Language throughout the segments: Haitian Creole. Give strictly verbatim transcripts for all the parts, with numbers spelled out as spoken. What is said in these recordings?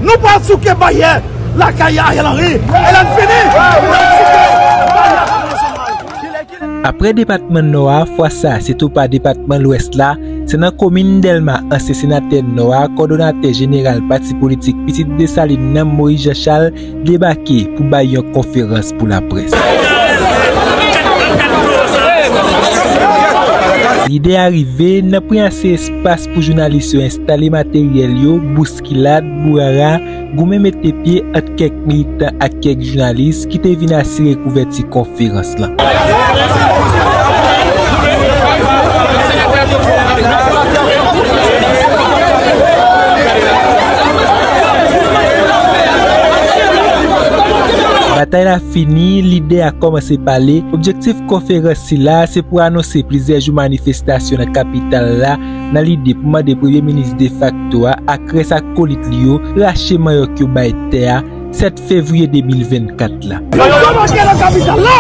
Nou pral souke baryè lakay Ariel Henry. E lè n fini, n ap souke baryè Assemblée Nationale. Apre depatman Nò a, fwa sa a, se tou pa depatman Lwès la, se nan komin Dèlma, ansyen senatè Nò a, kòdonatè jeneral pati politik Pitit Desalin nan, Moïse Jean Charles, debake pou bay yon konferans pou laprès. Lidè a rive nan pran ase espas pou jounalis yo enstale materyèl yo, bouskilad, bourara, goumen mete pye ant kèk militan ak kèk jounalis ki te vin asire kouvèti konferans lan. Batay la fini, lidè a kòmanse pale. Objektif konferans sila se pou anonse plizyè jou manifestasyon nan kapital la, nan lide pou mande premye minis defakto a ak rès akolit li yo rache manyòk yo bay tè a sèt fevriye de mil vennkat la. Nou debake nan kapital la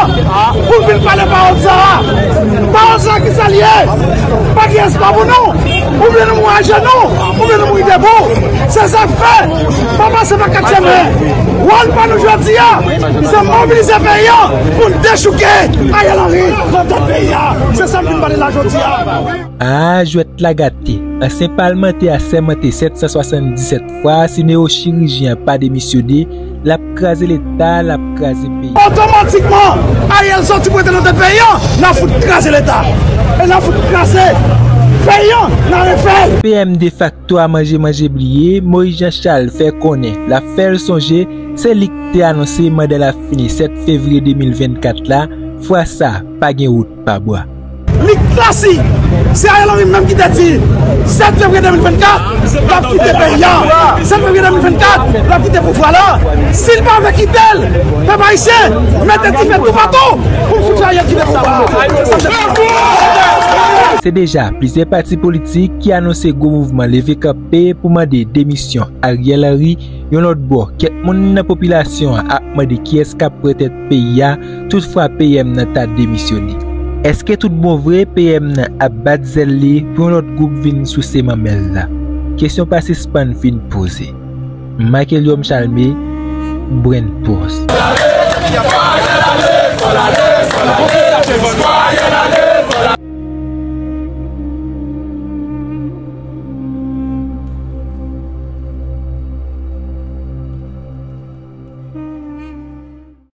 pou vin pale pawòl sa a. Pawòl sa a ki sa l ye? Pa gen espwa pou nou. Oubyen nou mouri ajenou, oubyen nou mouri debou. Se sa k fè, pa pase pa kat chemen. Wòl pa nou jodi a, se mobilize peyi a pou n dechouke Ariel Henry nan tèt peyi a. Se sa m vin pale la jodi a. A, jwèt la gate. Ansyen palmantè a sèmante sèt san swasanndisèt fwa, se newochirijyen an pa demisyone, l ap kraze Leta, l ap kraze peyi. Otomatikman, Ariel soti pou rete nan tèt peyi a, n ap fout kraze Leta. E n ap fout kraze peyi a, n a refè l. P M defakto a manje manje bliye, Moïse Jean Charles fè konnen l ap fè l sonje, se li k te anonse manda l ap fini sèt fevriye de mil vennkat la, fwa sa, pa gen wout pa bwa. Li klasi. Se Ariel Henry menm ki te di, sèt fevriye de mil vennkat, l ap kite peyi a. Sèt fevriye de mil vennkat, l ap kite pouvwa la. Si l pa vle kite l, pèp ayisyen, mete dife toupatou pou n fout fè Ariel kite pouvwa a. Se deja plizyè pati politik ki anonse gwo mouvman leve kanpe pou mande demisyon Ariel Henry. Yon lòt bò, kèk moun nan popilasyon an ap mande kiyès k ap pran tèt peyi a, toutfwa P M nan ta demisyone. Èske tout bon vre P M nan ap bat zèl li pou yon lòt gwoup vin souse manmèl la? Kesyon pa sispann fin poze. Michael Yom Chalmé, Brand Post.